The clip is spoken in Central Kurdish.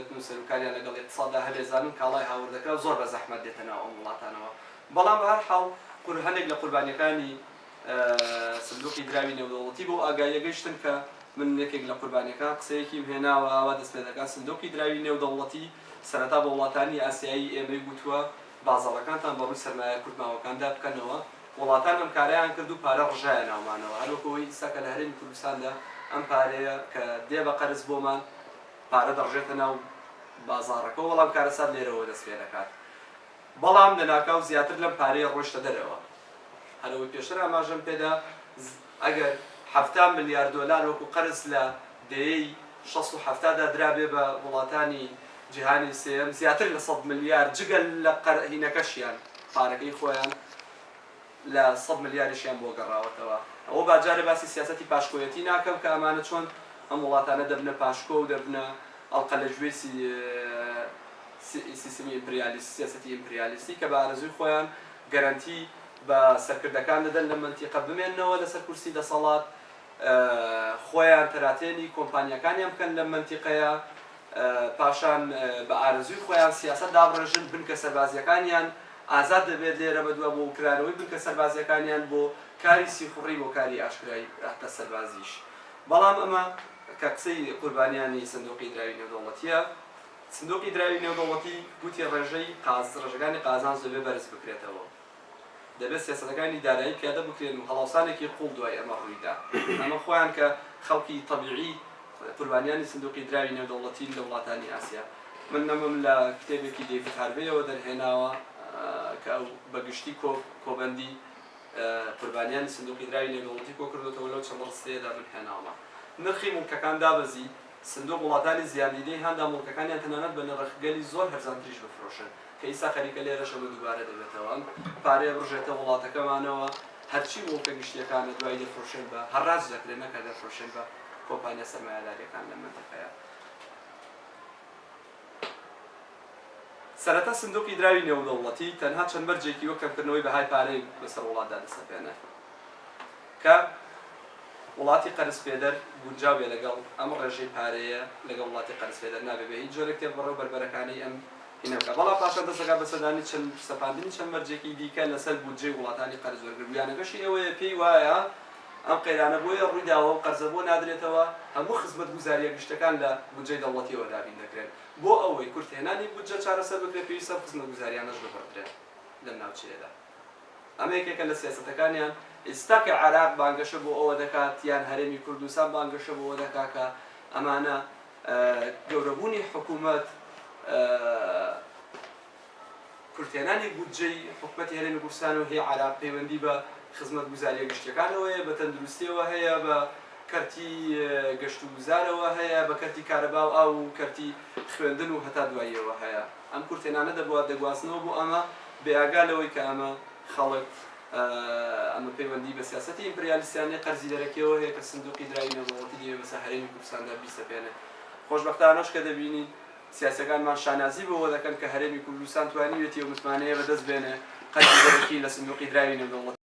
خوێندبێتن و سەروکاریان لەگەڵ ئیقتساددا هەبێ زانن کاڵای هاوردەکراو زۆر بە زەحمەت دێتە ناو ئەم وڵاتانەوە. بەڵام بە هەر حاڵ قور هەندێک لە قوربانیەکانی سندوقی دراوی نێودەوڵەتی بەو ئاگاییە گەیشتن کە من یەکێک لە قوربانیەکان قسەیەکیم هێناوە ئاوا دەست پێدەکات سندوقی دراوی نێودەوڵەتی سەرەتا بە وڵاتانی ئاسیایی ئێمەی گوتووە بازاڕەکانتان بە ڕووی سەرمایە کورتماوەکاندا بکەنەوە وڵاتان ئەم کارەیان کرد و پارە ڕژایە ناومانەوە هەر وەکو ئەوەی ئیستا کە لە هەرێمی کوردستاندا ئەم پارەیە کە دێ بە قەرز بۆمان پارە دەڕژێتە ناو بازاڕەکەوە بەڵام کارەسات لێرەوە دەست پێدەکات. بەڵام لەناکاو زیاتر لەم پارەیە ڕۆیشتە دەرەوە. هەر ئەوەی پێشتر ئاماژەم پێدا، ئەگەر 70 ملیار دۆلار وەکو قەرز لە دەیەی شەست و حەفتادا درابێ بە وڵاتانی جیهانی سێیەم، زیاتر لە 100 ملیار جگە لە قەرهینەکەشیان، پارەکەی خۆیان، لە 100 ملیاریشیان بۆ گەڕاوەتەوە. ئەوە با جارێ باسی سیاسەتی پاشکۆیەتی ناکەم کە ئەمانە چۆن ئەم وڵاتانە دەبنە پاشکۆ و دەبنە ئەڵقە لە گوێی سیستمی ئیمپریالیست، سیاسەتی ئیمپریالیستی کە بە ئارەزووی خۆیان گەرەنتی بە سەرکردەکان دەدەن لەم مەنتیقە بمێننەوە لەسەر کورسی دەسەڵات، خۆیان تەراتێنی کۆمپانیاکانیان بکەن لەم مەنتیقەیە، پاشان بە ئارەزووی خۆیان سیاسەت دابڕێژن، بنکە سەربازییەکانیان ئازاد دەبێت لێرە بەدوا بۆ کرانەوەی بنکە سەربازییەکانیان بۆ کاری سیخوڕی بۆ کاری ئاشکرای هەتا سەربازیش. بەڵام ئەمە کە قسەی قوربانیانی سندوقی دراوی نێودەوڵەتییە، سندوقی دراوی نێودەوڵەتی گوتی ڕێژەی قاز ڕێژەکانی قازانج دەبێ بەرز بکرێتەوە، دەبێ سیاسەتەکانی دارایی پیادە بکرێن و هەڵاوسانێکی قووڵ دوای ئەمە ڕوویدا. ئەمە خۆیان کە خەڵکی تەبیعی قوربانیانی سندوقی دراوی نێودەوڵەتین لە وڵاتانی ئاسیا. من ئەمەم لە کتێبێکی دەیڤد هارڤەیەوە دەرهێناوە کە ئەو بە گشتی کۆ کۆبەندی قوربانیانی سندوقی دراوی نێودەوڵەتی کۆکردۆتەوە لەو چەند ڕستەیەدا من هێناومە. نرخی موڵکەکان دابەزی، سندوق وڵاتانی زیاندیدەی هاندا موڵکەکانیان تەنانەت بە نرخگەلی زۆر هەرزانتریش بفرۆشن، کە ئیستا خەریکە لێرەش ئەمە دووبارە دەبێتەوە، ئەم پارەیە بڕژێتە وڵاتەکەمانەوە، هەرچی موڵکە گشتییەکانە دوایی دەفرۆشێن بە هەڕاج دەکرێن نەک هەر دەفرۆشێن بە کۆمپانیا سەرمایەدارییەکان لەم مەنتیقەیە. سەرەتا سندوقی دراوی نێودەوڵەتی تەنها چەند مەرجێکی وەک کەمکردنەوەی بەهای پارەی بەسەر وڵاتدا دەسەپێنێ کە وڵاتی قەرزپێدەر گونجاو بێ لەگەڵ ئەم ڕێژەی پارەیە لەگەڵ وڵاتی قەرزپێدەر نابێ بە هیچ جۆرێک تێبپەڕێ و بەربەرەکانەی ئەم هینە بکا بەڵام پاشان دەست دەکات بە سەدانی چەند سەپاندنی چەند مەرجێکی دیکە لەسەر بودجەی وڵاتانی قەرز وەرگر بیانەکەشی ئەوەیە پێی وایە ئەم قەیرانە بۆیە ڕوویداوە و قەرزە بۆ نادرێتەوە هەموو خزمەتگوزارییە گشتەکان لە بودجەی دەوڵەتیەوە دابین دەکرێن بۆ ئەوەی کورتهێنانی بودجە چارەسەر بکرێت پێویستە ئەم خزمەتگوزاریانەش ببڕدرێن لەم ناوچەیەدا. ئەمە یەکێکە لە سیاسەتەکانیان. ئیستا کە عێراق بانگەشە بۆ ئەوە دەکات یان هەرێمی کوردستان بانگەشە بۆ ئەوە دەکات کە ئەمانە گەورەبوونی حکوومەت کورتهێنانی بودجەی حکومەتی هەرێمی کوردستان و هی عێراق پەیوەندی بە خزمەتگوزارییە گشتییەکانەوە هەیە، بە تەندروستییەوە هەیە، بە کەرتی گەشتوگوزارەوە هەیە، بە کەرتی کارەبا و ئاو و کەرتی خوێندن و هەتا دواییەوە هەیە. ئەم کورتهێنانە دەبوا دەگوازنەوە بۆ ئەمە، بێ ئاگا لەوەی کە ئەمە خەڵک ئەمە پەیوەندی بە سیاسەتی ئیمپریالیستیانەی قەرزی دەرەکییەوە هەیە کە سندوقی دراوی نێودەوڵەتی دەیەوێت بەسەر هەرێمی کوردستاندا بیسەپێنێ. خۆشبەختانەش کە دەبینین سیاسیەکانمان شانازی بەوە دەکەن کە هەرێمی کوردستان توانیویەتی ئەو متمانەیە بەدەست بێنێ قەرزی دەرەکی لە سندوقی دراوی نێودەوڵەتی.